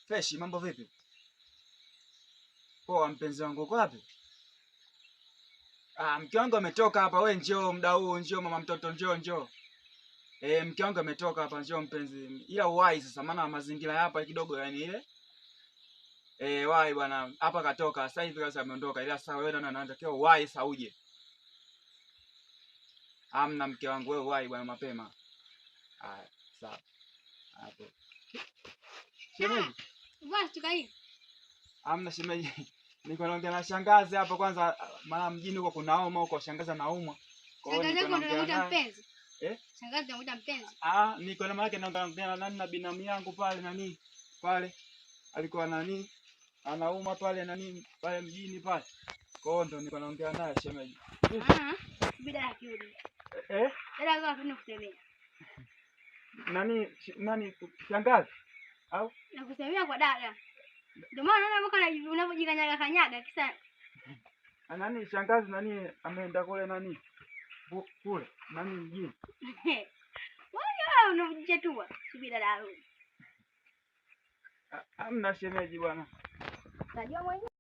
Fresh, mambo vipi? Poa mpenzi wangu, uko wapi? Ah, mke wangu ametoka hapa, we njoo muda huu, njoo mama mtoto, njoo njoo. Eh, mke wangu ametoka hapa, njoo mpenzi. Ila uwai sasa, maana mazingira hapa kidogo yani ile. Eh, wai bwana, hapa katoka, sasa hivi sasa ameondoka. Ila sasa wewe ndio unatakiwa uwai sasa uje. Amna mke wangu, wewe uwai bwana mapema. Haya, sawa. Hapo. Shemeji. Bwana tukai. Amna shemeji. Niko naongea na shangazi hapo kwanza, maana mjini huko kunaoma huko, shangazi anaumwa. Kwa hiyo niko naongea mpenzi. Eh? Shangazi anamuita mpenzi. Ah, niko na maana naongea na nani na binamu yangu pale nani? Pale. Alikuwa nani? Anauma pale nani? Pale mjini pale. Kwa hiyo ndo niko naongea naye shemeji. Ah, bila ya kiudi. Eh? Dada kwa nini kusemea? Nani nani shangazi? Au? Nakusemea kwa dada. Ndio maana unaona mpaka unavyojikanyaga kanyaga kisa. Nani shangazi nani ameenda kule nani? Kule nani mjini? Wewe unajichetua. Subiri dada arudi. Hamna shemeji bwana. Najua mwenyewe.